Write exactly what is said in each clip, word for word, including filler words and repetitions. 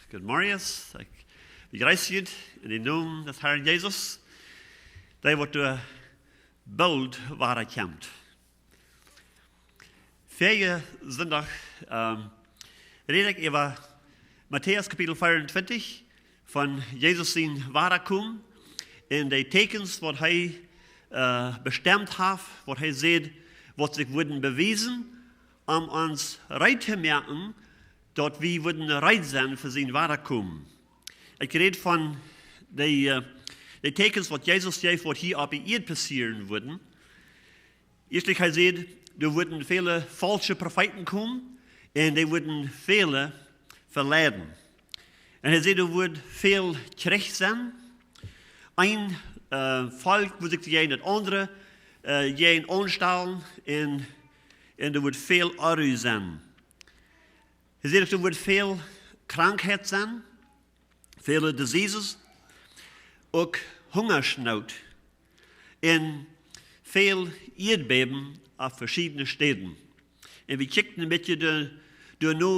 Goodemorjes. Ekj bejreess junt en dän Nomen des Harn Jesus, dee waut doa boolt wada kjemt. Verjen Sindach, ähm, räd ekj äwa Matäus Kapitel vea un twintich, von Jesus sien Wadakomen un de Tieekjens waut hee, äh, bestemt haft, waut hee säd, waut sikj wudden bewiesen, om ons reed to moaken, daut wie wudden reed sennen fa sien Wadakomen. Ekj räd von de, äh, de Tieekjens waut Jesus jeef, waut hia opp de Ieed passieren wudden. Ieeschtlich, hee säd, doa wudden väle faulsche Profeeten komen un dee wudden väle veleiden. Un hee säd, doa wudd väl Kjrich sennen. Een, äh, Volkj wudd sikj jäajen daut aundre, äh, jäajen aunstalen un, un doa wudd väl Onru sennen. Hee säd uk, doa wudd väl Krankheit sennen, väle diseases, uk Hungasnoot un väl Ieedbäben opp veschiedne Städen. Un wie kjikjten een bät doa, doa no,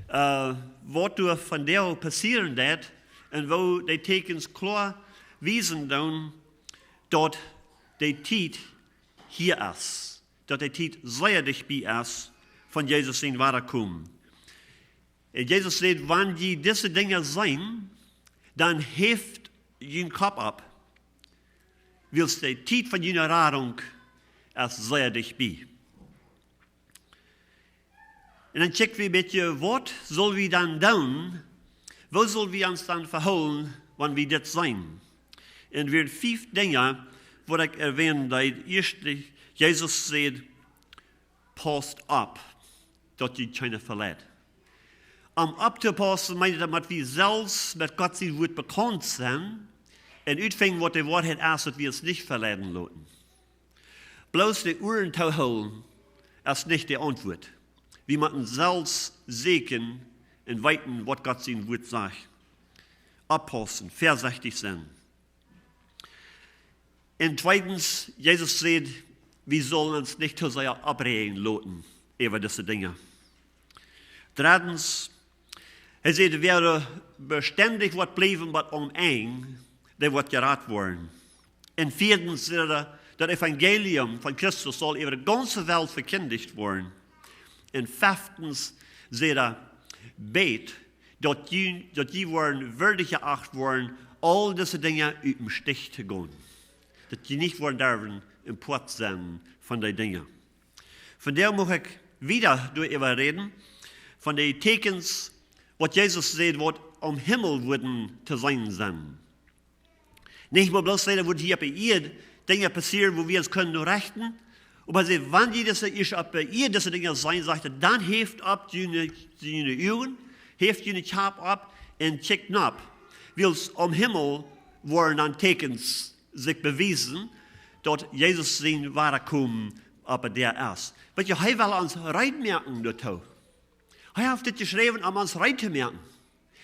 äh, waut doa vondoag passieren deit un woo de Tieekjens kloa wiesen doonen, daut de Tiet hia es, daut de Tiet sea dicht bie es von Jesus sien Wadakomen. Un Jesus säd, wan jie dise Dinja seenen, dan häft jun Kopp opp, wiels de Tiet von june Radunk es sea dicht bie. Un dan kjikj wie een bät, waut sell wie dan doonen? Woo sell wie ons dan vehoolen, wan wie dit seenen? Un doa wieren fief Dinja, waut ekj erwänen deed. Ieeschtlich, Jesus säd, pausst opp, daut jie kjeena veleit. Om opptopaussen meent daut, daut wie selfst met Gott sien Wuat bekaunt sennen un utfinjen, waut de Woarheit es, daut wie ons nich veleiden loten. Bloos de Uaren toohoolen es nich de Auntwuat. Wie motten selfst sieekjen un weeten, waut Gott sien Wuat sajcht. Oppaussen, väasechtich sennen. Un tweedens, Jesus säd, wie sellen ons nich too sea oppräajen loten äwa dise Dinja. Dreddens, hee säd, wäa bestendich woat bliewen bat aum Enj, dee woat jerat woaren. Un vieedens säd hee, daut Evangelium von Christus saul äwa de gaunze Welt vekjindijcht woaren. Un feftens säd hee, bät, daut jie, daut jie woaren wieedich jeacht woaren, aul dise Dinja ut dän Stich to gonen. Daut jie nich woaren derwen een Poat sennen von dee Dinja. Vondoag mucht ekj wieda doaräwa räden, von de Tieekjens, waut Jesus säd, waut aum Himmel wudden to seenen sennen. Nich mau bloos säd hee, daut wudd hia opp de Ieed Dinja passieren, wua wie ons kjennen no rechten. Oba hee säd, wan jie dise ieescht opp de Ieed dise Dinja seenen, sajcht hee, dan häft opp june, june Uagen, häft june Kjap opp un kjikjt nopp. Wiels aum Himmel woaren dan Tieekjens sikj bewiesen, daut Jesus sien Wadakomen opp de Däa es. Weet jie, hee well ons reed moaken doatoo. Hee haft dit jeschräwen, om ons reed to moaken.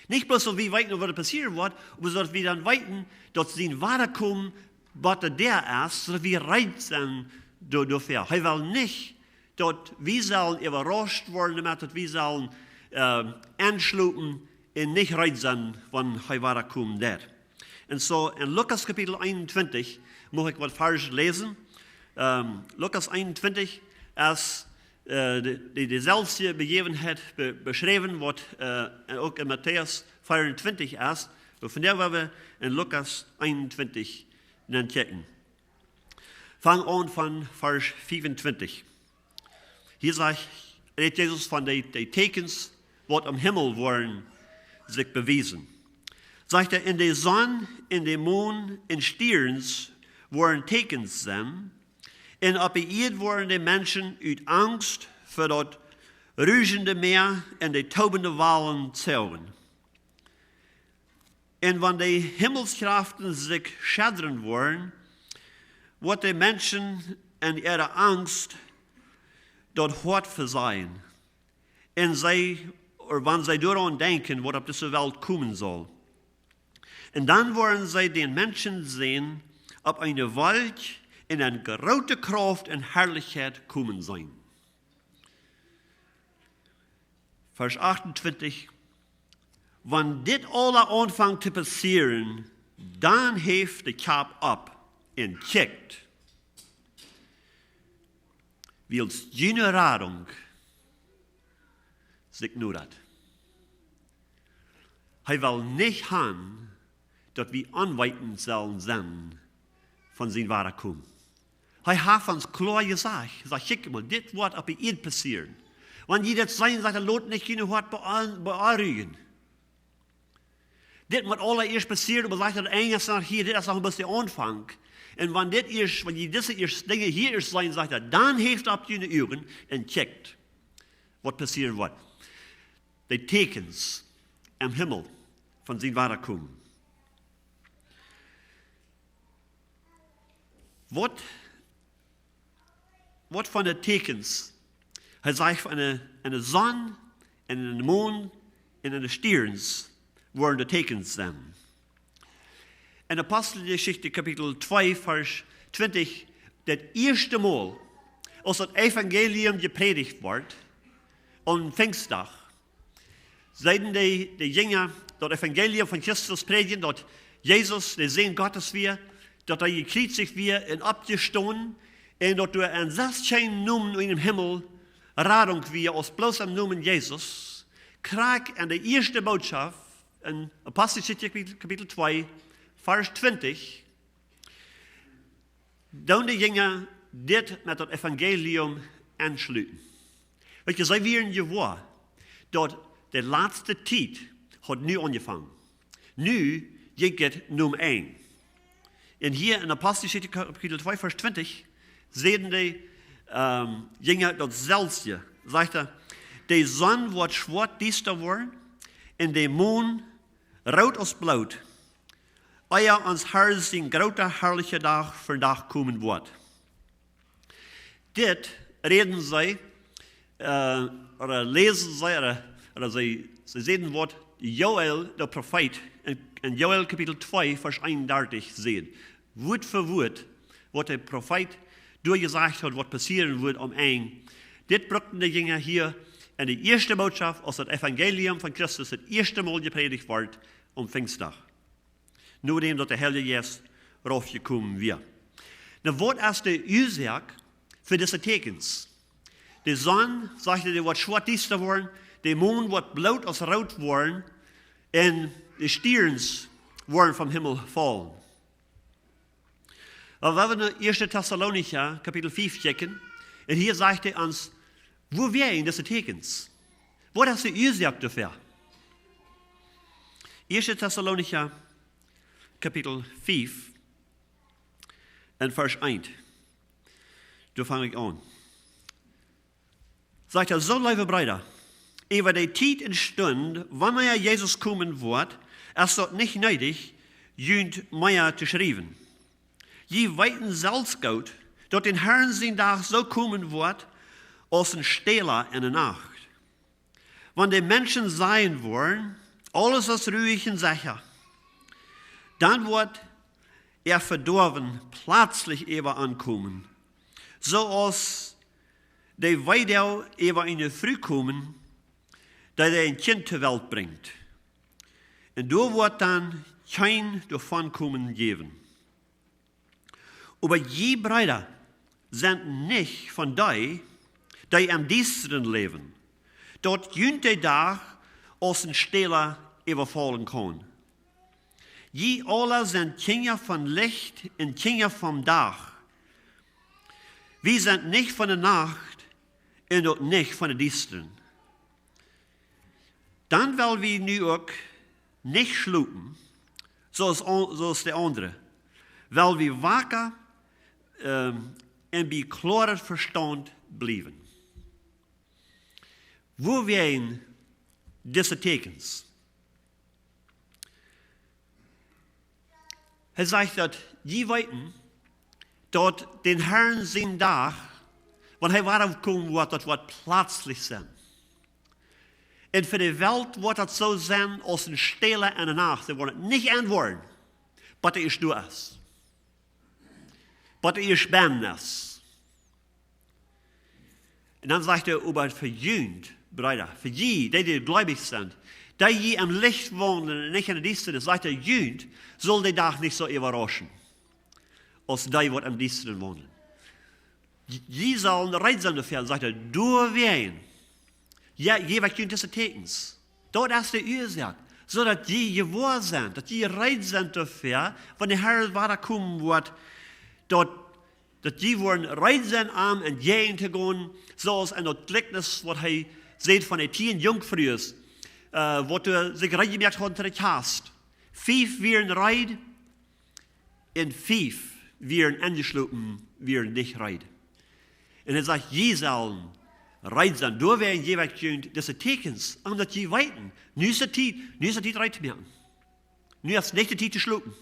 Nich bloos, daut wie weeten, waut passieren woat, oba daut wie dan weeten, daut sien Wadakomen bat de Däa es, daut wie reed sennen doa-, doafäa. Hee well nich, daut wie sellen äwarauscht woaren, doamet daut wie sellen, ähm, enschlopen un nich reed sennen, wan hee wadakomen deit. Un soo en Lukas Kapitel eenuntwintich mucht ekj waut Varsch läsen. Ähm, Lukas eenuntwintich es, äh, de, de, deeselwje Bejäwenheit be-, beschräwen woat, äh, uk en Matäus vea un twintich es. Oba vondoag woa wie en Lukas eenuntwintich nenkjikjen. Fang aun von Varsch fiefuntwintich. Hia sajcht, rät Jesus von de, de Tieekjens, waut aum Himmel woaren sikj bewiesen. Sajcht hee, en de Sonn, en de Mon, en Stierns woaren Tieekjens sennen, un opp de Ieed woaren de Menschen ut Angst fa daut ruschende Mäa un de toobende Walen zoagen. Un wan de Himmelskraften sikj schedren woaren, woat de Menschen en äare Angst daut Hoat vesajen. Un see, ooda wan see doaraun denkjen, waut opp dise Welt komen saul. Un dan woaren see dän Menschensän opp eene Wolkj en eene groote Krauft un Harlichkjeit komen seenen. Varsch achtuntwintich. Wan dit aula aunfangt to passieren, dan heft de Kjap opp un kjikjt, wiels june Radunk sikj nodat. Hee well nich han, daut wie onweetend sellen sennen von sien Wadakomen. Hee haft ons kloa jesajcht, sajcht: "Kjikj mol, dit woat opp de Ieed passieren. Wan jie dit seenen," sajcht hee, "lot nich june Hoat beon-, beonrujen. Dit mott aula ieescht passieren, oba," sajcht hee, "daut Enj es noch hia, dit es noch bloos de Aunfank. Un wan dit ieescht, wan jie dise ieescht Dinja hia ieescht seenen," sajcht hee, "dan heft opp june Uagen un kjikjt, waut passieren woat." De Tieekjens aum Himmel von sien Wadakomen. Waut, waut fa Tieekjens? Hee sajcht, von eene, eene Sonn un eene Mon un eene Stierns woaren de Tieekjens sennen. En Aposteljeschicht Kapitel twee, Varsch twintich, daut ieeschte Mol, aus daut Evangelium jeprädicht wort, aum Pinjstdach, seenen de, de Jinja daut Evangelium von Christus prädjen, daut Jesus de Sän Gottes wia, daut hee jekjriezicht wia un oppjestonen, un daut doa en sestien Nomen en dän Himmel Radunk wia, aus bloos em Nomen Jesus. Krakjt en de ieeschte Bootschoft, en Aposteljeschicht Kapitel, Kapitel twee, Varsch twintich, doonen de Jinja dit met daut Evangelium aunschluten. Weet jie, see wieren jewoa, daut de latste Tiet haud nu aunjefongen. Nu jinkj et no Enj. Un hia en Aposteljeschicht Kapitel twee, Varsch twintich, säden de, ähm, Jinja daut selwje. Sajcht hee: "De Sonn woat schwoat diesta woaren un de Mon root aus Bloot, ea ons Herr sien groota harlicha Dach vondoag komen woat." Dit räden see, äh, ooda läsen see, ooda, ooda see, see säden waut Joel, de Profeet, en, en Joel Kapitel twee, Varsch eenundartich säd. Wuat fa Wuat, waut de Profeet doa jesajcht haud, waut passieren wudd aum Enj. Dit brukten de Jinja hia en de ieeschte Bootschoft, aus daut Evangelium von Christus daut ieeschte Mol jeprädicht wort, aum Pinjstdach, nodäm daut de Heilje Jeist raufjekomen wia. Nu, waut es de Uasoak fa dise Tieekjens? De Sonn, sajcht hee, dee woat schwoat diesta woaren, de Mon woat bloot aus root woaren, un de Stierns woaren vom Himmel faulen. Oba wan wie no ieeschte Tessalonicha Kapitel fief kjikjen, un hia sajcht hee ons, wuawäajen dise Tieekjens? Waut es de Uasoak doafäa? Ieeschte Tessalonicha Kapitel fief un Varsch eent. Doa fang ekj aun. Sajcht hee: "Soo, leewe Breeda, äwa de Tiet un Stund, wanea Jesus komen woat, es daut nich needich, junt mea to schriewen. Jie weeten selfst goot, daut dän Herrn sien Dach soo komen woat aus een Stäla en de Nacht. Wan de Menschen sajen woaren: Aules es ruich un secha, dan woat äa Vedoawen plazlich äwa an komen, soo aus de Weedoag äwa eene Fru komen, dee een Kjint to Welt brinjt. Un doa woat dan kjeen Doavonkomen jäwen. Oba jie, Breeda, sent nich von dee, dee em Diestren läwen, daut junt de Dach aus een Stäla äwafaulen kaun. Jie aula sent Kjinja von Licht un Kjinja vom Dach. Wie sent nich von de Nacht un uk nich von de Diestren. Dan well wie nu uk nich schlopen, soo aus, soo aus de aundre. Well wie waka, ähm, un bie kloaret Vestaunt bliewen." Wuawäajen dise Tieekjens? Hee sajcht daut, jie weeten, daut dän Herrn sien Dach, wan hee wadakomen woat, daut woat plazlich sennen. Un fa de Welt woat daut soo sennen aus een Stäla en de Nacht. See woaren nich enwoaren, bat hee ieescht doa es. Bat hee ieescht bennen es. Un dan sajcht hee: "Oba fa junt, Breeda, fa jie, dee, dee gleubich sent, Dee jie em Licht waundlen un nich enne Diestanis, sajcht hee, junt saul de Dach nich soo äwarauschen aus dee, waut em Diestren waundlen. Jie sellen reed sennen doafäa, sajcht hee, doawäajen, jo, jäw ekj junt dise Täkjens. Daut es de Uasoak, soo daut jie jewoa sent, daut jie reed sent doafäa, wan de Herr wada komen woat, daut, daut jie woaren reed sennen, am entjäajen to gonen, soo aus en daut Jlikjnis, waut hee sajcht von de tieen Junkfrues, äh, waut doa sikj reed jemoakt hauden to de Kjast. Fief wieren reed, un fief wieren enjeschlopen, wieren nich reed. Un hee sajcht, jie sellen reed sennen. Doawäajen jäw ekj junt dise Täkjens, om daut jie weeten, nu es de Tiet, nu es de Tiet reed to moaken. Nu es nich de Tiet to schlopen.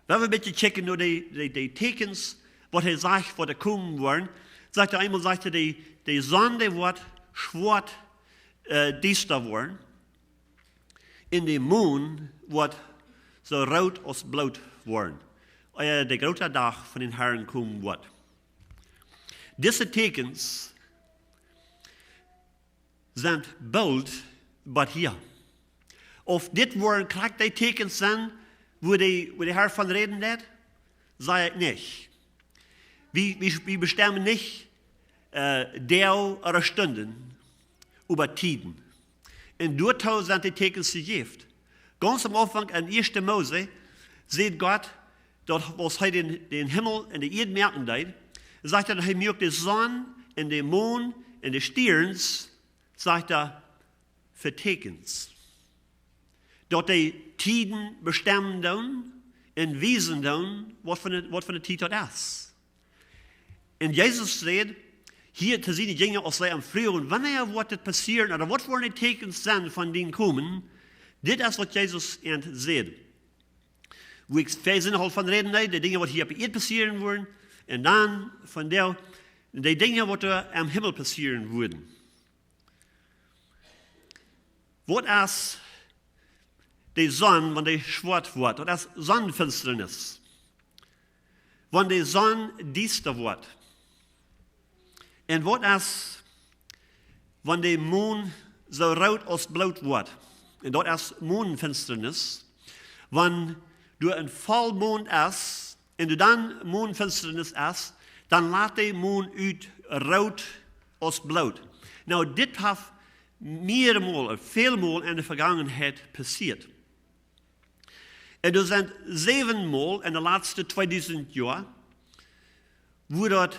Wan wie een bät kjikjen no de, de, de Täkjens, waut hee sajcht, waut doa komen woaren, sajcht hee eemol, sajcht hee, de, de Sonn, dee woat schwoat, äh, diesta woaren. Un de Mon woat soo root aus Bloot woaren, ea de groote Dach von dän Herrn komen woat. Dise Täkjens sent boolt, oba hia. Auf dit woaren krakjt de Täkjens sennen, wua de, wua de Herr von räden deed, saj ekj nich. Wie, wie, wie bestemmen nich, äh, Doag ooda Stunden, oba Tieden. Un doatoo sent de Täkjens jejäft. Gaunz aum Aunfank en ieeschte Mose sajcht Gott, daut aus hee dän, dän Himmel un de Ieed moaken deed, sajcht hee, hee muak de Sonn un de Mon un de Stierns, sajcht hee, fa Täkjens. Daut dee Tieden bestemmen doonen un wiesen doonen, waut fa eene, waut fa eene Tiet daut es. Un Jesus säd hia to siene Jinja, aus see am fruagen, wanea woat dit passieren, ooda waut woaren de Täkjens sennen von dien Komen, dit es waut Jesus an säd. Wua ekj väl Sindach aul von räden deed, de Dinja waut hia opp de Ieed passieren woaren, un dan von doa, de Dinja waut doa aum Himmel passieren woaren. Waut es de Sonn, wan dee schwoat woat? Daut es Sonnenfinsternis. Wan de Sonn diesta woat. Un waut es, wan de Mon soo root aus Bloot woat? Un daut es Monfinsternis. Wan doa een Vollmon es, un doa dan Monfinsternis es, dan lat de Mon ut root aus Bloot. Nu, dit haft mearemol, välmol en de Vegangenheit passieet. Un doa sent säwenmol en de latste tweedusent Joa, wua daut,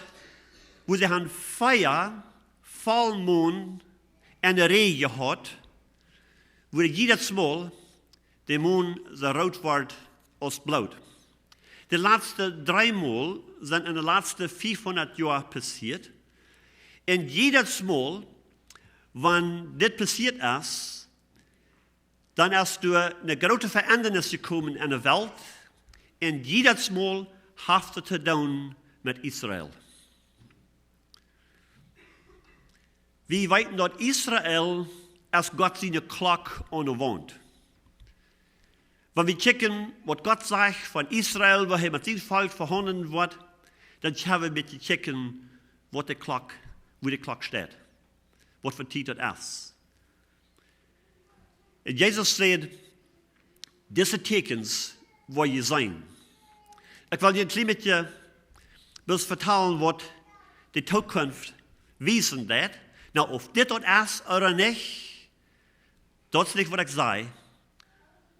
wua see han vea Vollmon en de Rieej jehaut, wua jiedet Mol de Mon soo root woat aus Bloot. De latste dreemol sent en de latste fiefhundat Joa passieet. Un jiedet Mol, wan dit passieet es, dan es doa eene groote Veendanis jekomen en de Welt. Un jiedet Mol haft et to doonen met Israel. Wie weeten, daut Israel es Gott siene Klock aun de Waunt. Wan wie kjikjen, waut Gott sajcht von Israel, woo hee met sien Volkj vehaundlen woat, dan kjenn wie een bät kjikjen, waut de Klock, woo de Klock steit, waut fa Tiet daut es. Un Jesus säd, dise Täkjens woa jie seenen. Ekj well junt een kjlien bät bloos vetalen, waut de Tookunft wiesen deit. Nu, auf dit daut es ooda nich, daut es nich waut ekj saj.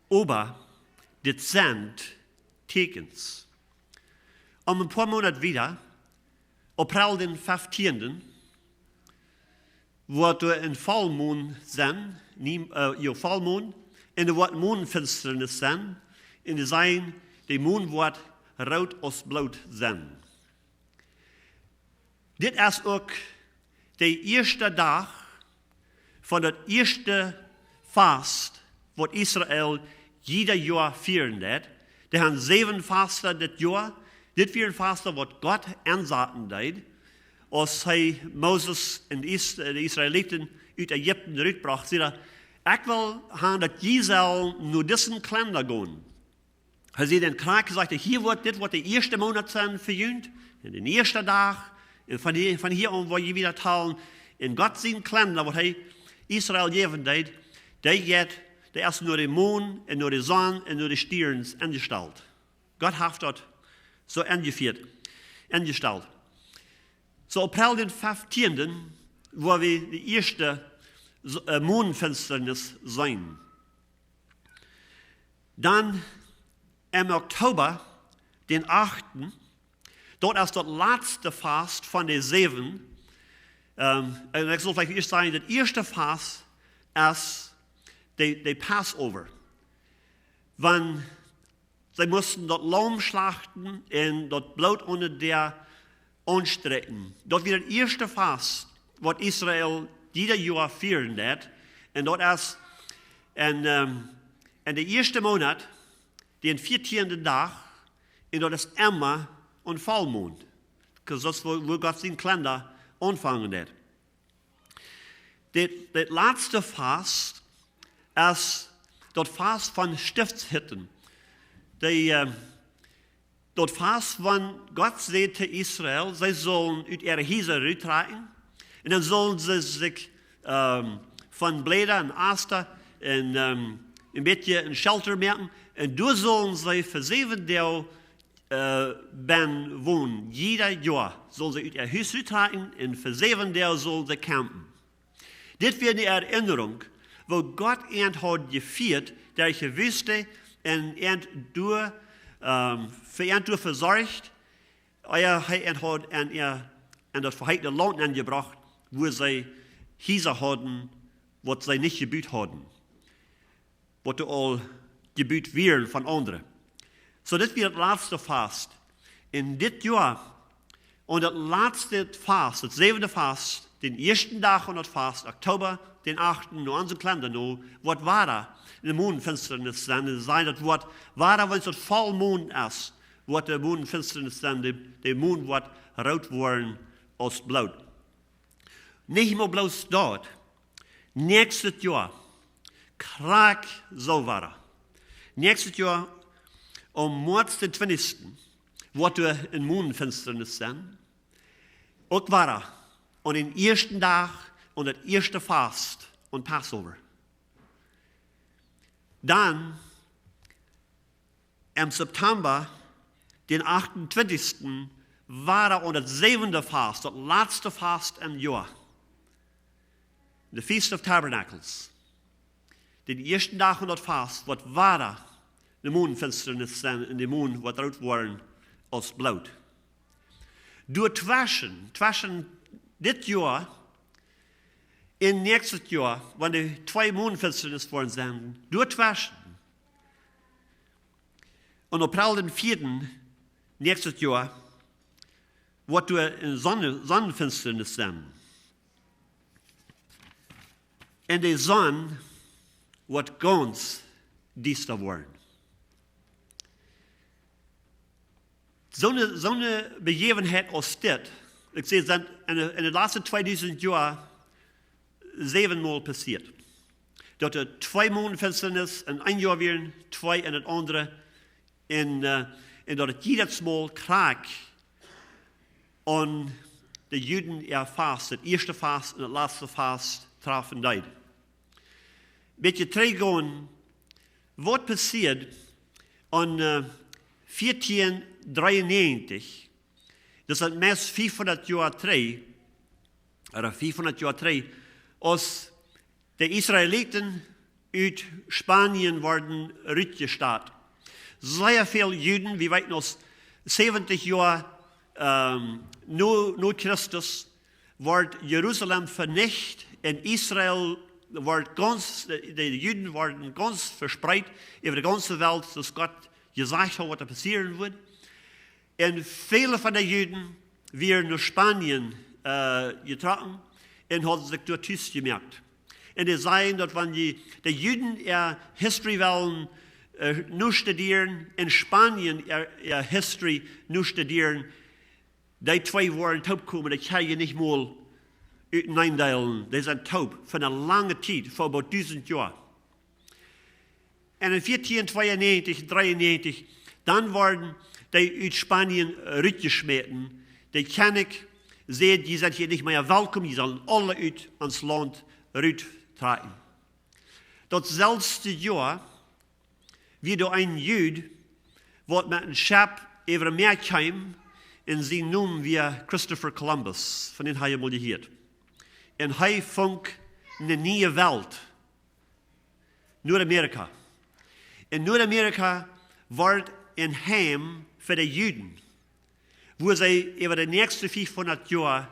Oba dit sent Täkjens. Om een poa Moonat wieda, April dän feftienden, woat doa een Vollmon sennen, nä, äh, jo, Vollmon, un doa woat Monfinsternis sennen, un dee sajen, de Mon woat root aus Bloot sennen. Dit es uk de ieeschte Dach von daut ieeschte Fast, waut Israel jiedet Joa fieren deed. Dee han säwen Fasta dit Joa. Dit wia een Fasta, waut Gott aunsaten deed, aus hee Moses un Is-, de Israeliten ut Ägipten rutbrocht. Säd hee: "Ekj well han, daut jie sellen no disen Kalenda gonen." Hee säd dan krakjt, sajcht hee: "Hia woat, dit woat de ieeschte Moonat sennen fa junt, un de ieeschte Dach, un von hia, von hia aun woa jie wieda talen." Un Gott sien Kalenda, waut hee Israel jäwen deed, dee jeit, dee es no de Mon un no de Sonn un no de Stierns enjestalt. Gott haft daut soo enjefieet, enjestalt. Soo April dän feftienden, wua wie de ieeschte S-, äh, Monfinstanis seenen. Dan em Oktoba, dän achten, daut es daut latste Fast von de säwen. Ähm, un ekj saul veleicht ieescht sajen, daut ieeschte Fast es de, de Passover. Wan see musten daut Laum schlachten un daut Bloot aun de Däa aunsträakjen. Daut wia daut ieeschte Fast, waut Israel jieda Joa fieren deed. Un daut es en, ähm, en de ieeschte Moonat, dän vieetieenden Dach, un daut es emma een Vollmond. Because daut es, wua, wua Gott sien Kalenda aunfangen deed. Dit, dit latste Fast es daut Fast von Stiftshütten. De, äh, daut Fast, wan Gott säd to Israel, see sullen ut äare Hiesa ruttrakjen. Un dan sullen see sikj, ähm, von Bläda un Asta un, ähm, een bät een Shelter moaken. Un doa sullen see fa säwen Doag, äh, bennen wonen. Jieda Joa sullen see ut äa Hus ruttrakjen un fa säwen Doag sullen see campen. Dit wia eene Erinnerunk, woo Gott an haud jefieet, derch de Wüste un an doa, ähm, fa an doa vesorcht, ea hee an haud en äa, en daut veheetne Launt enjebrocht, wua see Hiesa hauden, waut see nich jebut hauden, waut doa aul jebut wieren von aundre. Soo, dit wia daut latste Fast. En dit Joa, aun daut latste Fast, daut säwende Fast, dän ieeschten Dach aun daut Fast, Oktoba, dän achten, no onsen Kalenda no, woat wada eene Monfinstanis sennen. Un see daut woat wada, wan daut Vollmond es, woat de Monfinstanis sennen, de, de Mon woat root woaren aus Bloot. Nich mol bloos daut. Näakjstet Joa, krakjt soo wada. Näakjstet Joa, aum Moaz dän twintichsten, woat doa eene Monfinstanis sennen. Uk wada, aun dän ieeschten Dach, aun daut ieeschte Fast, aun Passover. Dan em September, dän achtuntwintichsten, wada aun daut säwende Fast, daut latste Fast em Joa. The Feast of Tabernacles. Dän ieeschten Dach aun daut Fast, woat wada de Monfinstanis sennen un de Mon woat root woaren aus Bloot. Doatweschen, tweschen dit Joa un näakjstet Joa, wan de twee Monfinstanis woaren sennen, doatweschen, aun April dän vieeden näakjstet Joa, woat doa eene Sonne-, Sonnfinstanis sennen. Un de Sonn woat gaunz diesta woaren. Soone, soone Bejäwenheit aus dit, ekj saj, sent en de, en de latste tweedusent Joa säwenmol passieet. Daut doa twee Monfinstanis en een Joa wieren, twee en daut aundre. Un, äh, un daut et jiedet Mol krakjt aun de Juden äa Fast, daut ieeschte Fast un daut latste Fast trafen deed. Bät trigj gonen, waut passieed aun, äh, vieetieen dreeunnäajentich, daut es meist fiefhundat Joa trigj, ooda fiefhundat Joa trigj, aus de Israeliten ut Spanien worden rutjestat. Sea väl Juden, wie weeten, aus säwentich Joa, ähm, no, no Christus, wort Jerusalem venicht un Israel wort gaunz, de, de Juden worden gaunz vespreet äwa de gaunze Welt, soo aus Gott jesajcht haud, waut doa passieren wudd. Un väle von de Juden wieren no Spanien, äh, jetrocken un hauden sikj doa tus jemoakt. Un dee sajen, daut wan jie de Juden äa History wellen, äh, nostudieren, en Spanien äa, äa History nostudieren, dee twee woaren toopkomen, dee kjenn jie nich mol uteneen deelen. Dee sent toop fa eene lange Tiet, fa about dusent Joa. Un en vieetieen tweeunnäajentich, dreeunnäajentich, dan worden dee ut Spanien rutjeschmäten. De Kjennich säd: "Jie sent hia nich mea welkom, jie sellen aule ut ons Launt rut trakjen. Daut selwje Joa wia doa een Jud, waut met een Schepp äwa daut Mäa kjeem, un sien Nomen wia Christopher Columbus, von dän hab jie mol jehieet. Un hee funk eene niee Welt, Noadamerika. Un Noadamerika wort een Heim fa de Juden, wua see äwa de näakjste fiefhundat Joa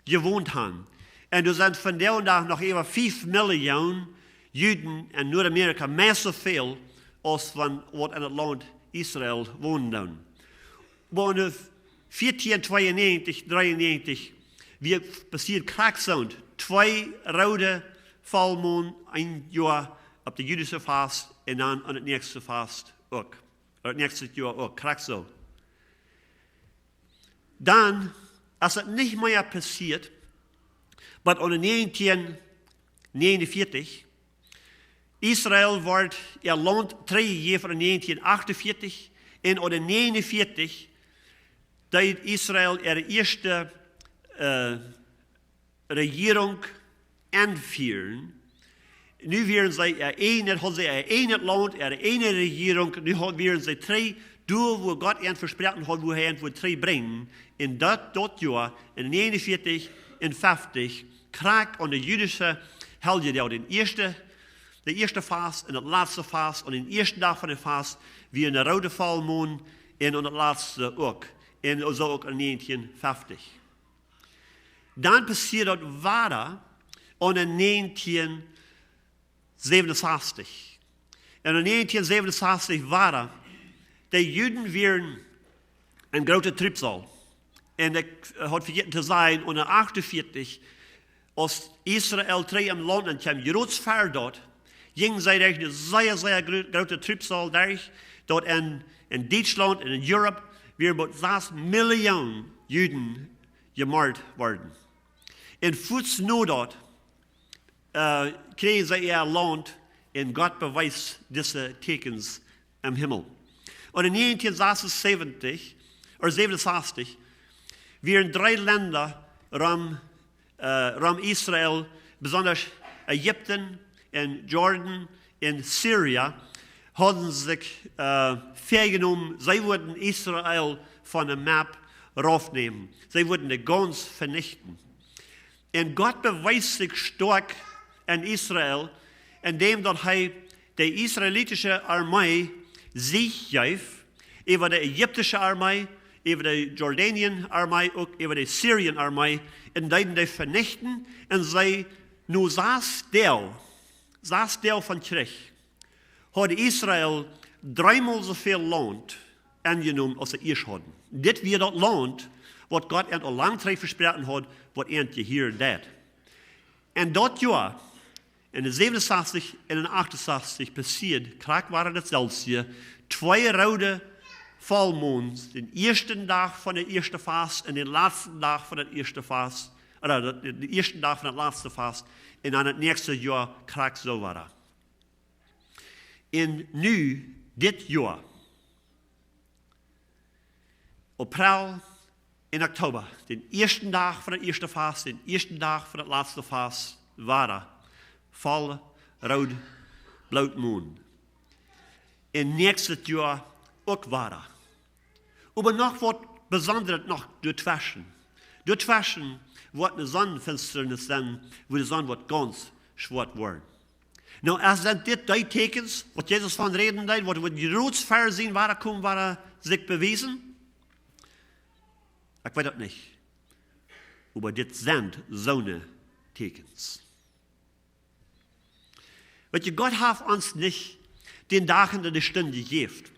jewont haben. Un doa sent vondoag dän Dach noch äwa fief Millioon Juden en Noadamerika, meist soo väl aus von waut en daut Launt Israel wonen doonen. Oba en de vieetieen tweeunneajentich, dreeunneajentich, wia passieet krakjt soo, twee roode Vollmonen een Joa, opp de jüdische Fast un dan aun daut näakjste Fast uk. Daut näakjste Joa uk, krakjt soo. Dan, aus daut nich mea passieet, oba aun de näajentieen näajenunvieetich, Israel wort äa Launt trigjjejäft aun de näajentieen achtunvieetich, un aun de näajenunvieetich deed Israel äare ieeschte, äh, Rejierunk enfieren. Nu wieren see äa ieejnet, hauden see äa ieejnet Launt, äare ieejne Rejierunk. Nu haud-, wieren see trigj doa, wua Gott an vesproaken haud, wua hee an wudd trigjbrinjen. Un daut, daut Joa, en näajenunvieetich un feftich, krakjt aun de jüdische Heljedoag, dän ieeschte, de ieeschte Fast un daut latste Fast, aun dän ieeschten Dach von de Fast, wia een rooda Vollmon, un aun daut latste uk. Un soo uk en näajentieen feftich. Dan passieed daut wada aun de näajentieen säwenunsastich. Un en näajentieen säwenunsastich wada, de Juden wieren en groote Triebsal. Un ekj, äh, haud vejäten to sajen, aun de achtunvieetich, aus Israel trigj em Launt aunkjeem, jrod ver daut, jinjen see derch eene sea, sea gro-, groote Triebsal derch, daut en, en Dietschlaunt un en Europa wieren bott sas Millioon Juden jemort worden. Un fuaz no daut, äh, kjrieejen see äa Launt un Gott bewiest dise Tieekjens em Himmel. Un en näajentieen sasunsastich, ooda säwenunsastich, wieren dree Lenda rom, äh, rom Israel, besonda Ägipten un Jordan un Syrien, hauden sikj, äh, väajenomen, see wudden Israel von de Map raufnämen. See wudden dee gaunz venichten. Un Gott bewiest sikj stoakj en Israel, endäm daut hee de israelitische Armee Sieg jeef äwa de ägiptische Armee, äwa de Jordanien Armee, uk äwa de Syrien Armee, un deeden dee venichten, un see no sas Doag, sas Doag von Kjrich, haud Israel dreemol soo väl Launt enjenomen aus see ieescht hauden. Dit wia daut Launt, waut Gott an aul lang trigj vesproaken haud, waut an jehieren deed. Un daut Joa, en de säwenunsastich un en de achtunsastich, passieed krakjt wada daut selwje, twee roode Vollmons, dän ieeschten Dach von de ieeschte Fast un dän latsten Dach von de ieeschte Fast, ooda de, de ieeschten Dach von de latste Fast, un dan daut näakjste Joa krakjt soo wada. Un nu, dit Joa, April un Oktoba, dän ieeschten Dach von de ieeschte Fast, dän ieeschten Dach von de latste Fast, wada voll rood Blootmon. Un näakjstet Joa uk wada. Oba noch waut Besondret noch doatweschen. Doatweschen woat eene Sonnfinsternis sennen, wua de Sonn woat gaunz schwoat woaren. Nu, es sent dit dee Tieekjens, waut Jesus von räden deed, waut wie jrod ver sien Wadakomen woaren sikj bewiesen? Ekj weet daut nich. Oba dit sent soone Tieekjens. Weetst, Gott haft ons nich dän Dach un de Stund jejäft.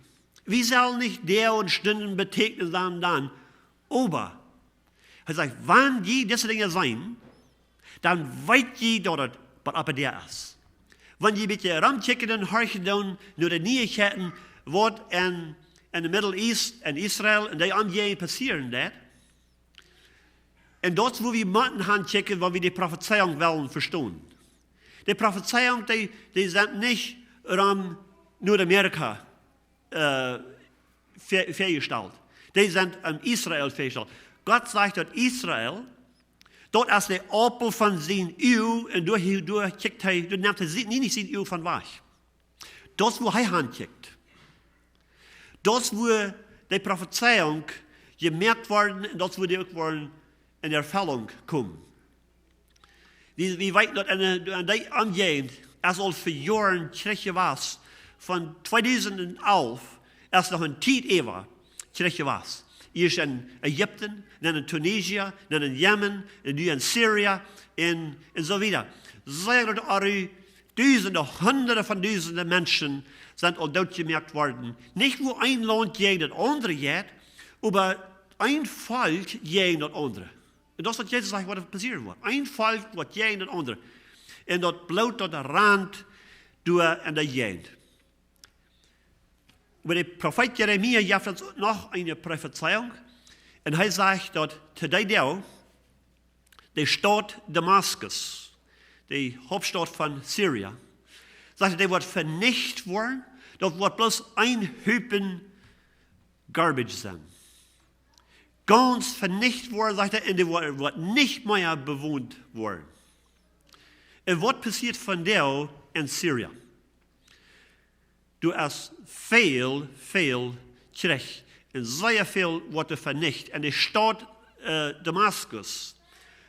Wie sellen nich Doag un Stunden betäkjnen, sonda dan, oba hee sajcht, wan jie dise Dinja seenen, dan weet jie, daut et bott oppe Däa es. Wan jie een bät romkjikjen un horchen doonen no de Nieichkjeiten, waut en, en de Middle East, en Israel, en dee Omjäajent passieren deit, un daut es, wua wie motten han kjikjen, wan wie de Profezeiunk wellen vestonen. De Profezeiunk, dee, dee sent nich rom Noadamerika, äh, ver-, verjestalt. Dee sent aun Israel verjestalt. Gott sajcht, daut Israel Daut es de Aupel von sien Uag, un doa, doa kjikjt hee, doa nemt hee sien, nich sien Uag von wajch. Daut es, wua hee han kjikjt. Daut es, wua de Profezeiunk jemoakt worden, un daut es, wua dee uk woaren en Erfellunk komen. Wie, wie weeten daut en, en dee Omjäajent es aul fa Joaren Kjrich jewast. Von tweedusent elf es noch eene Tiet äwa Kjrich jewast. Ieescht en Ägipten, dan en Tunesien, dan en Jemen, un nu en Syrien, un, un soo wieda. Sea groote Oarj, dusende, hunderte von dusende Menschen sent aul dootjemoakt worden. Nich wua een Launt jäajen daut aundre jeit, oba een Volkj jäajen daut aundre. Un daut es waut Jesus sajcht, waut passieren woat. Een Volkj woat jäajen daut aundre. Un daut Bloot daut rant doa en de Jäajent. Oba de Profeet Jeremia jeft ons noch eene Profezeiunk. Un hee sajcht daut to dee Doag, de Staut Damaskus, de Hauptstaut von Syrien, sajcht hee, dee woat venicht woaren. Daut woat bloos een Hupen garbage sennen. Gaunz venicht woaren, sajcht hee, un dee woat, woat nich mea bewont woaren. Un waut passieet vondoag en Syrien? Doa es väl, väl Kjrich. Un sea väl woat doa venicht. En de Staut, äh, Damaskus,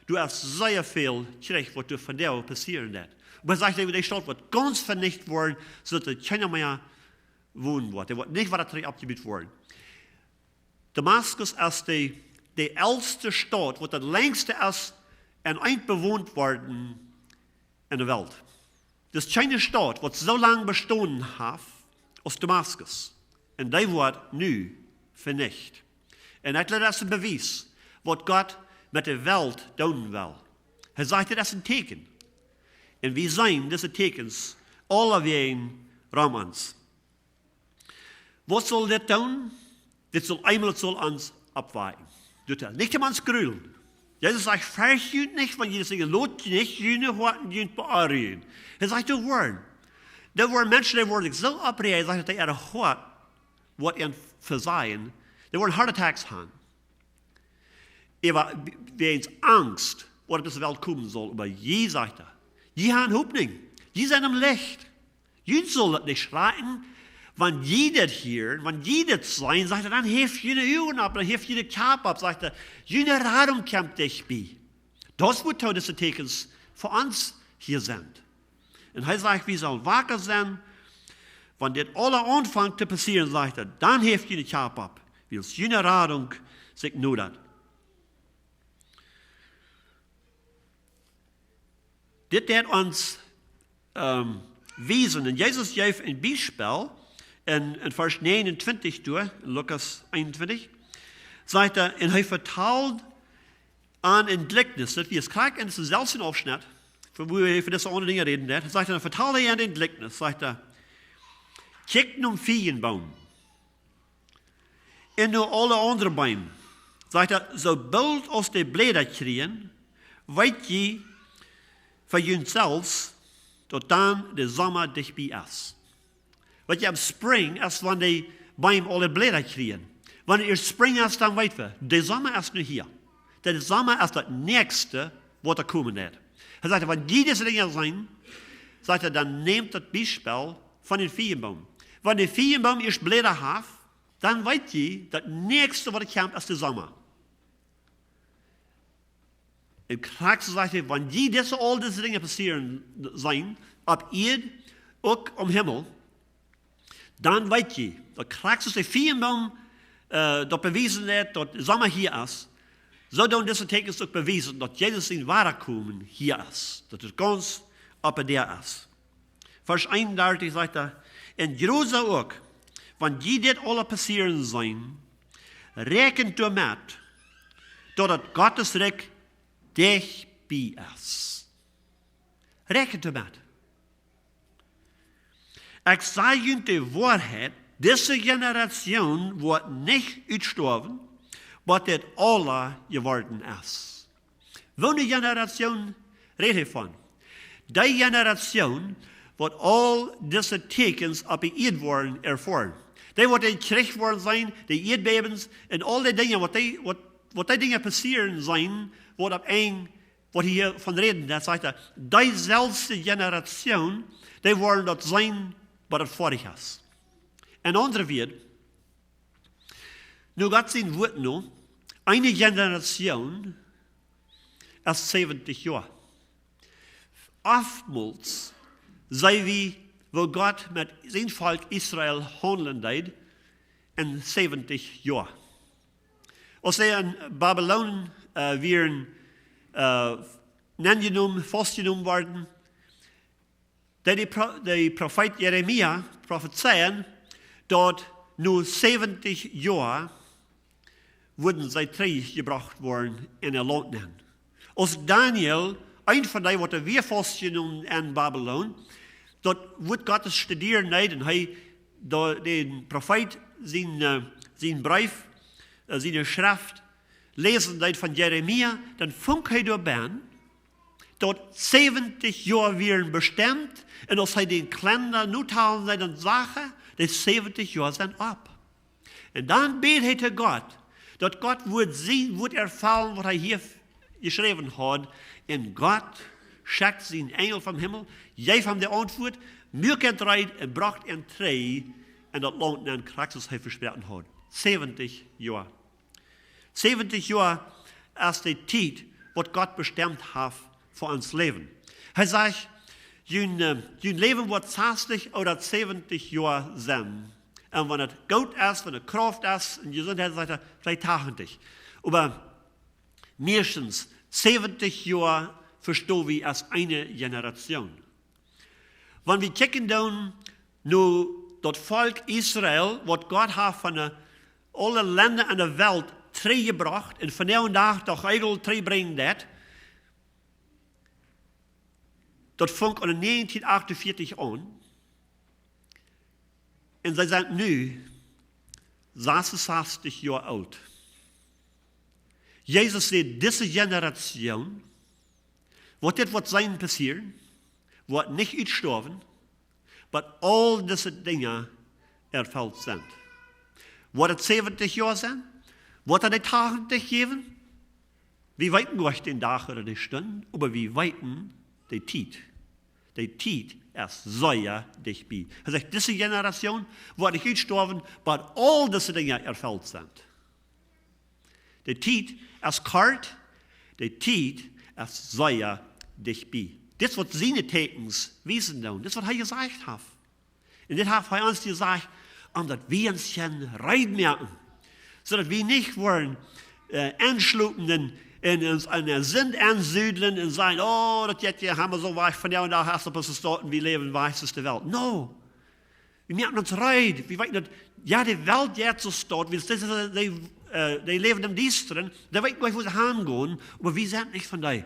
doa es sea väl Kjrich, waut doa vondoag passieren woat. Oba hee sajcht, de Staut woat gaunz venicht woaren, soo daut doa kjeena mea wonen woat. Dee woat nich wada trigj oppjebut woaren. Damaskus es de, de elste Staut, waut de lenjste es en eent bewont worden en de Welt. Daut es kjeene Staut, waut soo lang bestonen haft aus Damaskus. Un dee woat nu venicht. Un ekj jleew, daut es een Bewies, waut Gott met de Welt doonen well. Hee sajcht, dit es een Tieekjen. Un wie seenen dise Tieekjens aulewäajen rom ons. Waut saul dit doonen? Dit saul eemol, daut saul ons oppwakjen. Doa, nich om ons grulen. Jesus sajcht, fercht junt nich, wan jie sent, lot nich june Hoaten junt beonrujen. Hee sajcht, doa woaren. Doa woaren Menschen, dee woaren sikj soo oppräajen, sajcht, daut äa Hoat woat an vesajen. Dee woaren heart attacks han. Äwa, wäajen Angst, waut opp dise Welt komen saul. Oba jie, sajcht hee, jie han Hopninj. Jie sent em Licht. Junt saul daut nich schrakjen. Wan jie dit hieren, wan jie dit seenen, sajcht hee, dan heft june Uagen opp, dan heft june Kjap opp, sajcht hee, june Radunk kjemt dicht bie. Daut es, wuatoo dise Tieekjens fa ons hia sent. Un hee sajcht, wie sellen waka sennen, wan dit aula aunfangt to passieren, sajcht hee, dan heft june Kjap opp, wiels june Radunk sikj nodat. Dit deit ons, ähm, wiesen. Un Jesus jeef een Biespel en, en Varsch näajenuntwintich doa, en Lukas eenuntwintich, sajcht hee, un hee vetald an een Jlikjnis, daut wia krakjt en disen selwjen Aufschnett, von wua hee von dise aundre Dinja räden deed, sajcht hee, vetald an een Jlikjnis, sajcht hee, kjikjt nom Fiejenboom. Un no aule aundre Beem. Sajcht hee, soo boolt aus dee Bläda kjrieen, weet jie von junt selfst, daut dan de Somma dicht bie es. Weet jie, em Spring es wan dee Beem aule Bläda kjrieen. Wan et Spring es, dan weet wie, de Somma es nu hia. De Somma es daut näakjste, waut doa komen deit. Hee sajcht, wan jie dise Dinja seenen, sajcht hee, dan nämt daut Biespel von dän Fiejenboom. Wan de Fiejenboom ieescht Bläda haft, dan weet jie, daut näakjste, waut kjemt, es de Somma. Un krakjt soo sajcht hee, wan jie dise, aul dise Dinja passieren seenen, opp Ieed, uk em Himmel, dan weet jie, daut krakjt soo aus de Fiejenboom, äh, daut bewiesen deit, daut Somma hia es, soo doonen dise Tieekjens uk bewiesen, daut Jesus sien Wadakomen hia es, daut et gaunz opp de Däa es. Varsch eenundartich sajcht hee, un jrod soo uk, wan jie dit aula passieren seenen, räakjent doamet, daut daut Gottes Rikj dicht bie es. Räakjent doamet. Ekj saj junt de Woarheit, dise Generation woat nich utstoawen, bat dit aula jeworden es. Woone Generation rät hee von? Dee Generation, waut aul dise Tieekjens opp de Ieed woaren erfoaren. Dee, waut dän Kjrich woaren seenen, de Ieedbäwens un aul dee Dinja, waut dee, waut, waut dee Dinja passieren seenen, waut opp een waut hia von räden, daut sajcht hee, dee selwje Generation, dee woaren daut seenen, waut daut fa es. En aundre Wieed, nu Gott sien Wuat nu, eene Generation es säwentich Joa. Oftmols seenen wie, woo Gott met sien Volkj Israel haundlen deed en säwentich Joa. Aus see en Babylon, äh, wieren, äh, nenjenomen, faustjenomen worden, deed de Pro-, de Profeet Jeremia profezeien, daut no säwentich Joa wudden see trigjjebrocht woaren en äa Launt nenn. Aus Daniel, eena von dee, waut wia faustjenomen en Babylon, daut Wuat Gottes studieren deed, un hee, daut dän Profeet sien, äh, sien Breef, äh, siene Schreft läsen deed von Jeremia, dan funk hee doa bie, daut säwentich Joa wieren bestemt, un aus hee dän Kalenda notalen deed, dan sach hee, de säwentich Joa sent opp. Un dan bäd hee to Gott, daut Gott wudd sien, wudd erfellen, waut hee hia jeschräwen haud. Un Gott schekjt sienen Enjel vom Himmel, jeef am de Auntwuat, muak an reed un brocht an trigj en daut Launt nenn, krakjt aus hee vesproaken haud. Säwentich Joa. Säwentich Joa es de Tiet, waut Gott bestemt haft fa ons Läwen. Hee sajcht, jun, äh, jun Läwen woat sastich ooda säwentich Joa sennen. Un wan et goot es, wan et Krauft es, un Jesuntheit, sajcht hee, veleicht tachentich. Oba meistens säwentich Joa vesto wie aus eene Generation. Wan wie kjikjen dan no daut Volkj Israel, waut Gott haft von de, aule Lenda en de Welt trigjjebrocht un vondoag dän Dach noch eemol trigjbrinjen deed, daut funk aun en negentien achtunveertich aun. Un see sent nu sasunsastich Joa oolt. Jesus säd, dise Generation, waut dit woat sennen passieren, woat nich utstoawen, bat aul dise Dinja erfelt sent. Woat et säwentich Joa sennen? Woat et de tachentich jäwen? Wie weeten nich dän Dach ooda de Stund, oba wie weeten de Tiet. De Tiet es sea dicht bie. Hee sajcht, dise Generation woat nich utstoawen, bat aul dise Dinja erfelt sent. De Tiet es kort, de Tiet es sea dicht bie. Dit es waut siene Tieekjens wiesen doonen. Dit es waut hee jesajcht haft. Un dit haft hee ons jesajcht, om daut wie ons kjennen reed moaken. Soo daut wie nich woaren, äh, enschlopen un, un ons aun de Sind ensudlen un sajen, oh, daut jeit hia emma soo wajch, vondoag dän Dach es et bloos soo, un wie läwen wajch aus de Welt. No. Wie moaken ons reed. Wie weeten daut, jo, de Welt jeit soo stoakj, wiels dise, dee, äh, dee läwen em Diestren, dee weeten nich, wua see hangonen, oba wie sent nich von dee.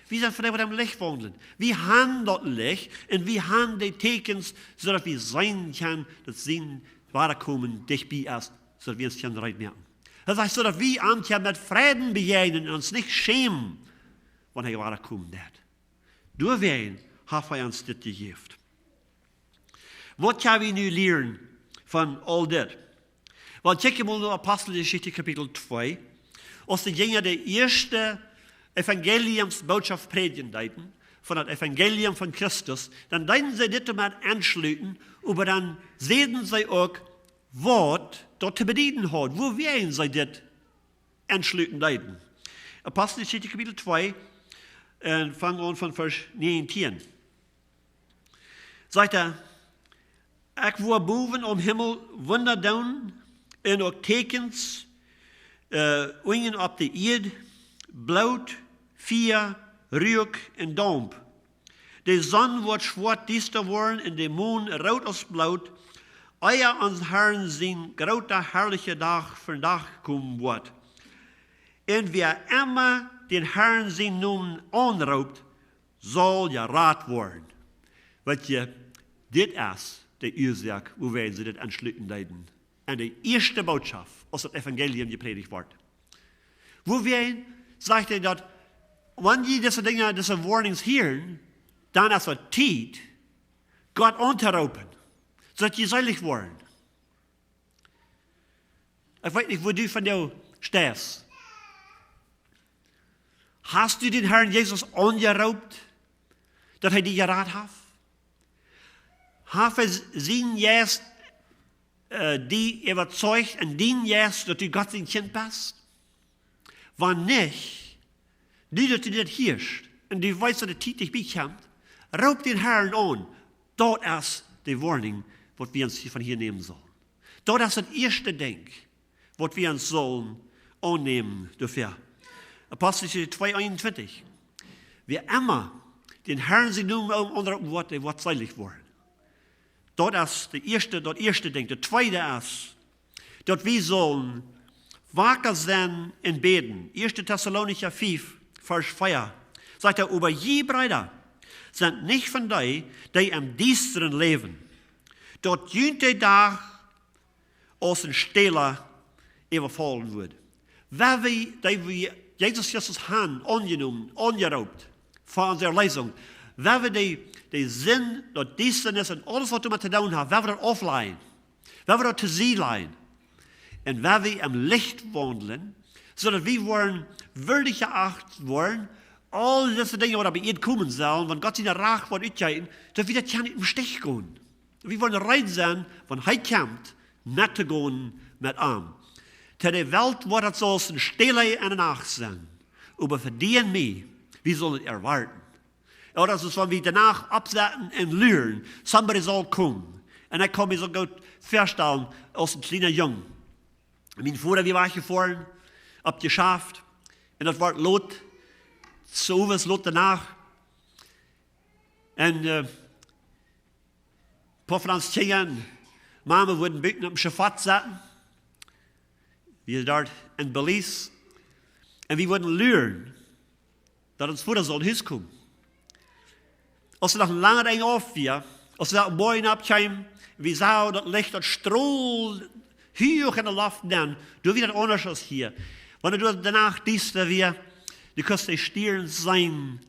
Wie sent von dee, waut em Licht waundlen. Wie han daut Licht un wie han de Tieekjens, soo daut wie seenen kjennen, daut sien Wadakomen dicht bie es, soo daut wie ons kjennen reed moaken. Daut sajcht, soo daut wie am kjennen met Freiden bejäajnen un ons nich schämen, wan hee wadakomen deit. Doawäajen haft hee ons dit jejäft. Waut kjenn wie nu lieren von aul dit? Well, kjikj mol no Aposteljeschicht Kapitel twee. Aus de Jinja de ieeschte Evangeliumsbootschoft prädjen deeden, von daut Evangelium von Christus, dan deeden see dit doamet enschluten, oba dan säden see uk, waut daut to bedieden haud, wuawäajen see dit enschluten deeden. Aposteljeschicht Kapitel twee, un fang aun von Varsch negentien. Sajcht hee, ekj woa bowen aum Himmel Wunda doonen un uk Tieekjens, äh, unjen opp de Ieed, Bloot, Fia, Ruak un Daump. De Sonn woat schwoat diesta woaren un de Mon root aus Bloot, ea ons Harn sien groota, harlicha Dach vondoag komen woat. Un wäa emma dän Harn sien Nomen aunroopt, saul jerat woaren. Weet jie, dit es de Uasoak, wuawäajen see dit enschluten deeden. Un de ieeschte Bootschoft, aus daut Evangelium jeprädicht woat. Wuawäajen sajcht hee daut, wan jie dise Dinja, dise Warnings hieren, dan es et Tiet, Gott auntoropen, soo daut jie seelich woaren. Ekj weet nich, wua du vondoag steist. Hast du dän Harn Jesus aunjeroopt, daut hee die jerat haft? Haft hee sienen Jeist, äh, die äwazeicht un dienen Jeist, daut du Gott sien Kjint best? Wan nich, nu daut du dit hieescht un du weetst, daut de Tiet dicht bie kjemt, roop dän Harn aun. Daut es de Woarnunk, waut wie ons hia von hia nämen sellen. Daut es daut ieeschte Dinkj, waut wie ons sellen aunnämen doafäa. Aposteljeschicht twee eenuntwintich. Wäa emma dän Harn sienen Nomen aunroopen woat, dee woat seelich woaren. Daut es daut ieeschte, daut ieeschte Dinkj. Daut tweede es, daut wie sellen waka sennen un bäden. Ieeschte Tessalonicha fiew, Varsch vea, sajcht hee: "Oba jie, Breeda, sent nich von dee, dee em Diestren läwen, daut junt de Dach aus een Stäla äwafaulen woat." Wan wie, dee wie Jesus Christus haben aunjenomen, aunjeroopt fa onse Erleesunk, wan wie dee, dee Sind, daut Diestanis un aules, waut doamet to doonen haft, wan wie daut auflajen, wan wie daut to Sied lajen, un wan wie em Licht waundlen, soo daut wie woaren wieedich jeacht woaren, aul dise Dinja, waut opp de Ieed komen sellen, wan Gott sien Rach woat utjeeten, daut wie daut kjennen em Stich gonen. Wie woaren reed sennen, wan hee kjemt, met to gonen met am. Fa de Welt woat daut soo aus een Stäla enne Nacht sennen. Oba fa die un mie, wie sellen daut erwoaten. Jo, daut es, wan wie de Nacht oppsetten un luren, somebody saul komen. Un ekj kaun mie soo goot väastalen aus een kjliena Jung. Mien Voda wia wajchjefoaren, opp Jeschaft. Un daut wort lot, soo waut lot de Nacht. Un, äh, poa von ons Kjinja, Mama wudden buten opp een Schafott setten. Wie doa en Belize. Un wie wudden luren, daut ons Voda saul no Hus komen. Aus et noch een langet Enj auf wia, aus wie doa Moajen oppkjeemen, wie sagen daut Licht, daut strold huach enne Loft nenn, doa wia daut aundasch aus hia. Wan et doa de Nacht diesta wia, du kust de Stierns seenen,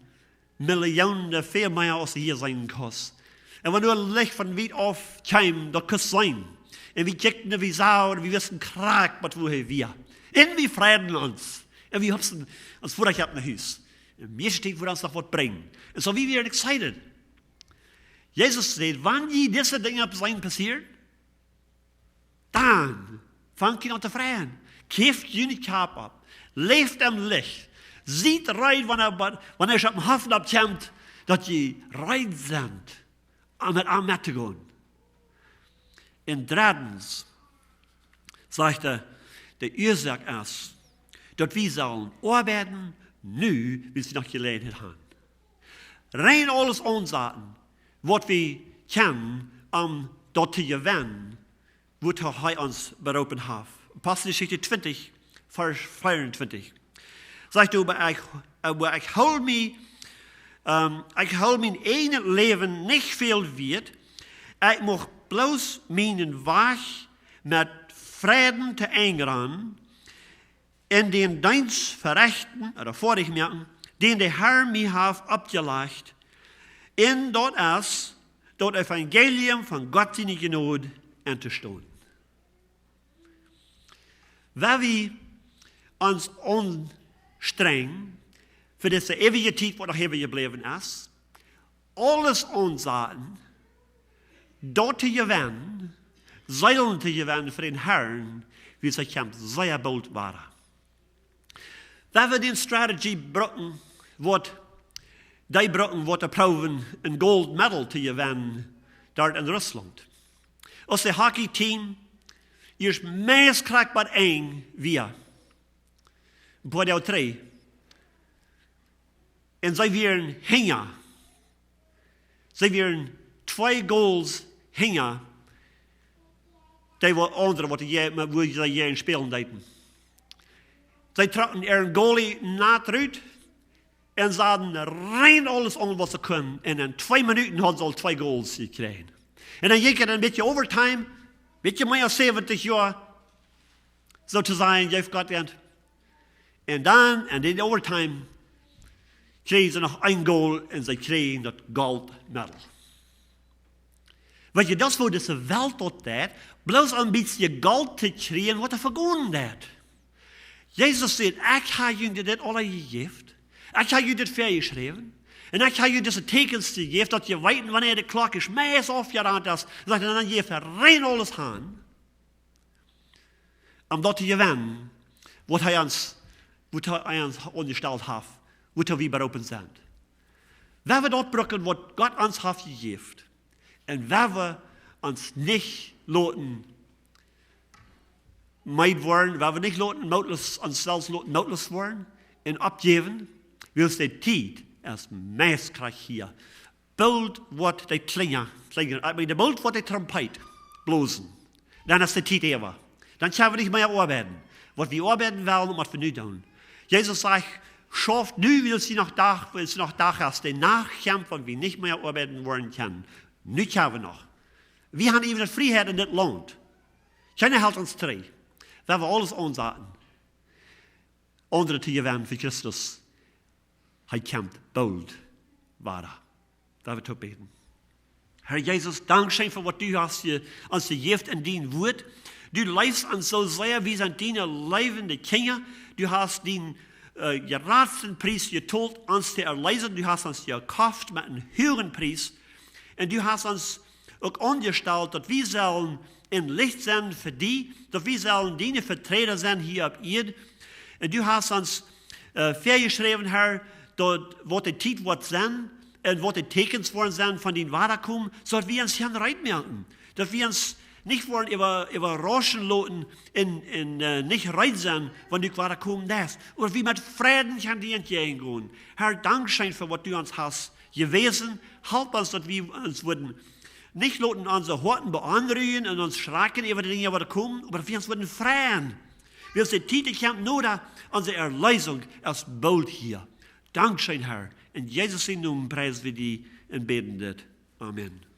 Millionen väl mea aus du hia seenen kaust. Un wan doa Licht von wiet auf kjeem, daut kust seenen. Un wie kjikjten, wie sagen, wie wisten krakjt, waut wua hee wia. Un wie freiden ons. Un wie hopsten ons Voda kjemt no Hus. Un mie steet, wua ons noch waut brinjen. Un soo wie wieren excited. Jesus säd: "Wan jie dise Dinja seenen passieren, dan fangt jie aun to freien. Kjäft june Kjap opp. Läft em Licht. Siet reed, wan hee, wan hee opp dän Hoff oppkjemt, daut jie reed sent, om met am met to gonen." Un dreddens, sajcht hee, de Uasoak es, daut wie sellen oabeiden nu, wiels wie noch Jeläajenheit haben. Rein aules aunsaten, waut wie kjennen, om daut to jewennen, wootoo hee ons beroopen haft. Aposteljeschicht twintich, Varsch veeauntwintich. Sajcht hee: "Oba ekj, oba ekj hool mie, ähm, ekj hool mien eejnet Läwen nich väl wieet. Ekj mucht bloos mienen Wajch met Freiden to Enj gonen un dän Deenst verechten, ooda foadich moaken, dän de Herr mie haft oppjelajcht. Un daut es, daut Evangelium von Gott siene Jnod entostonen." Wan wie ons aunstrenjen fa dise eewje Tiet, waut noch äwajebläwen es, aules aunsaten, daut to jewennen, Seelen to jewennen fa dän Herrn, wiels hee kjemt sea boolt wada. Wan wie dee Strategie brucken, waut dee brucken, waut dee proowen, een Gold Medal to jewennen, doa en Russlaunt. Aus daut Hockey-Team ieescht meist krakjt bie Enj wia, een poa Doag trigj, un see wieren hinja. See wieren twee Goals hinja dee waut aundre, waut dee, wua see jäajen spälen deeden. See trocken äaren Goalie nat rut un saten rein aules aun, waut see kunnen. Un en twee Minuten hauden see aul twee Goals jekjräajen. Un dan jinkj et een bät Overtime, bät mea aus säwentich Joa, soo to sajen, jeef Gott an. Un dan, en de Overtime, kjrieejen see noch een Goal un see kjrieejen daut Gold Medal. Weetst, daut es woo dise Welt daut deit, bloos een bät Golt to kjrieen, waut doa vegonen deit. Jesus sajcht: "Ekj hab junt dit aula jejäft. Ekj hab junt dit väajeschräwen. Un ekj hab junt dise Teakjens jejäft, daut jie weeten, wanea de Klock es, meist aufjerant es. Sajcht hee, dan jeft hee rein aules aun, om daut to jewennen, waut hee ons, waut hee ons aunjestalt haft, waut wie beroopen sent. Wan wie daut brucken, waut Gott ons haft jejäft, un wan wie ons nich loten meed woaren, wan wie nich loten mootloos, ons selfst loten mootloos woaren un oppjäwen, wiels de Tiet es meist krakjt hia. Boolt woat de Klinja, Klinja, ekj meen, de boolt woat de Trompet blosen. Dan es de Tiet äwa. Dan kjenn wie nich mea oabeiden. Waut wie oabeiden wellen, waut wie nu doonen. Jesus sajcht: "Schauft nu, wiels et noch Dach, wiels et noch Dach es. De Nacht kjemt, wan wie nich mea oabeiden woaren kjennen." Nu kjenn wie noch. Wie haben äwent Frieheit en dit Launt. Kjeena helt ons trigj. Wie haben aules aunsaten, aundre to jewennen fa Christus. Hee kjemt boolt wada. Lot ons toop bäden. Herr Jesus, dankscheen fa waut du hast je, ons jejäft en dien Wuat. Du leefst ons soo sea, wie sent diene leewende Kjinja. Du hast dien, äh, jratsten Pries jetolt, ons to erleesen. Du hast ons jekoft met eenen huagen Pries. Un du hast ons uk aunjestalt, daut wie sellen een Licht sennen fa die, daut wie sellen diene Veträda sennen hia opp Ieed. Un du hast ons, äh, väajeschräwen, Herr, daut waut de Tiet woat sennen un waut de Teakjens woaren sennen von dien Wadakomen, soo daut wie ons kjennen reed moaken. Daut wie ons nich woaren äwa-, äwarauschen loten un, un, äh, nich reed sennen, wan du wadakomen deist. Oba wie met Freiden kjennen die entjäajen gonen. Herr, dankscheen fa waut du ons hast jewäsen. Help ons, daut wie ons wudden nich loten onse Hoaten beonrujen un ons schrakjen äwa de Dinja, waut komen, oba daut wie ons wudden freien. Wiels de Tiet, dee kjemt noda, onse Erleesunk es boolt hia. Dankscheen, Herr. En Jesus sienen Nomen priesen wie die un bäden dit. Amen.